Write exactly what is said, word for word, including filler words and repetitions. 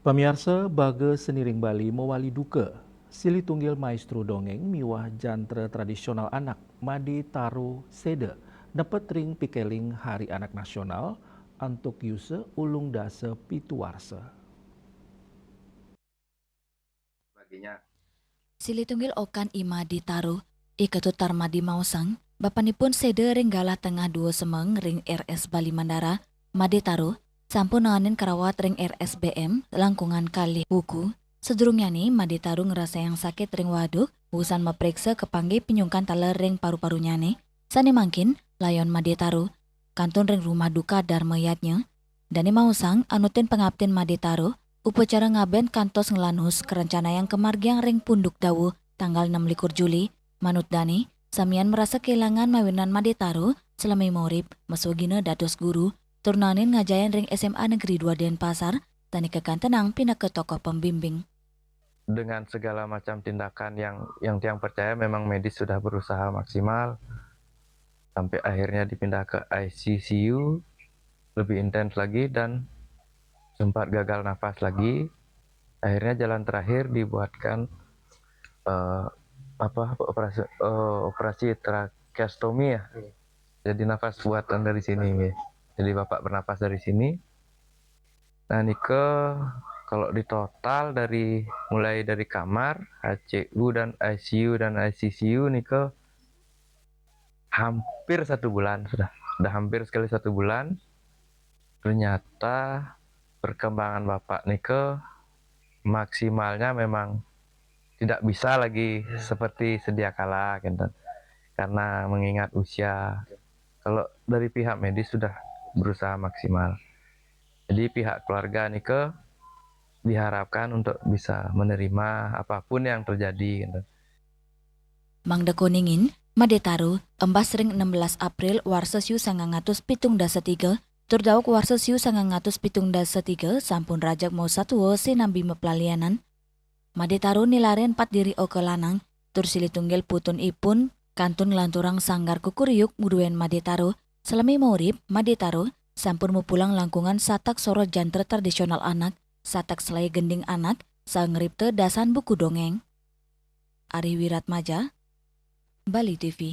Pamiarsa, baga seni ring Bali mawali duka. Silih tunggil maestro dongeng miwah jantra tradisional anak, Made Taro Seda, nepet ring pikeling Hari Anak Nasional antuk yusa ulung dasa pitu warsa. Silih tunggil okan I Made Taro, I Ketut Tarmadi maosang, bapanipun seda ring galah tengah dua semeng ring R S Bali Mandara. Made Taro sampun nanganin karawat ring R S B M langkungan kalih wuku. Sadurungnyane Made Taro ngrasayang sakit ring waduk, wusan mapreksa kapanggih pinyungkan taler ring paru-parunyane. Sane mangkin, layon Made Taro kantun ring Rumah Duka Dharma Yadnya. Dane maosang anutin pangaptin Made Taro, upacara ngaben kantos nglanus karencanayang kamargiang ring Punduk Dawa tanggal enam likur Juli. Manut dane, samian marasa kelangan mawinan Made Taro salami maurip, maswagina dados guru, tur nanganin ngajahin ring S M A Negeri dua Denpasar, dane kakantenang pinaka tokoh pembimbing. Dengan segala macam tindakan yang yang tiang percaya, memang medis sudah berusaha maksimal sampai akhirnya dipindah ke I C U, lebih intens lagi dan sempat gagal nafas lagi. Akhirnya jalan terakhir dibuatkan eh, apa operasi eh, operasi tracheostomy ya. Jadi nafas buatan dari sini nggih. Jadi bapak bernapas dari sini. Nah, nika kalau di total dari mulai dari kamar, H C U dan I C U dan I C C U nika hampir satu bulan sudah. Sudah hampir sekali satu bulan. Ternyata perkembangan bapak nika maksimalnya memang tidak bisa lagi seperti sedia kala, gitu. Karena mengingat usia, kalau dari pihak medis sudah berusaha maksimal. Jadi pihak keluarga nika diharapkan untuk bisa menerima apapun yang terjadi, gitu. Mangda koningin, Made Taro embas ring enam belas April warsa siu sangang atus pitung dasa tiga, tur dauk warsa siu sangang atus pitung dasa tiga sampun rajeg maosatua sinambi maplalianan. Made Taro nilarin pat diri oka lanang, tur silih tunggil putun ipun kantun nglanturang sanggar kukuriuk ngruin Made Taro. Salami maurip, Made Taro sampun mapulang langkungan satak soroh jantra tradisional anak, satak selai gending anak, saha ngripta dasan buku dongeng. Ari Wiratmaja, Bali T V.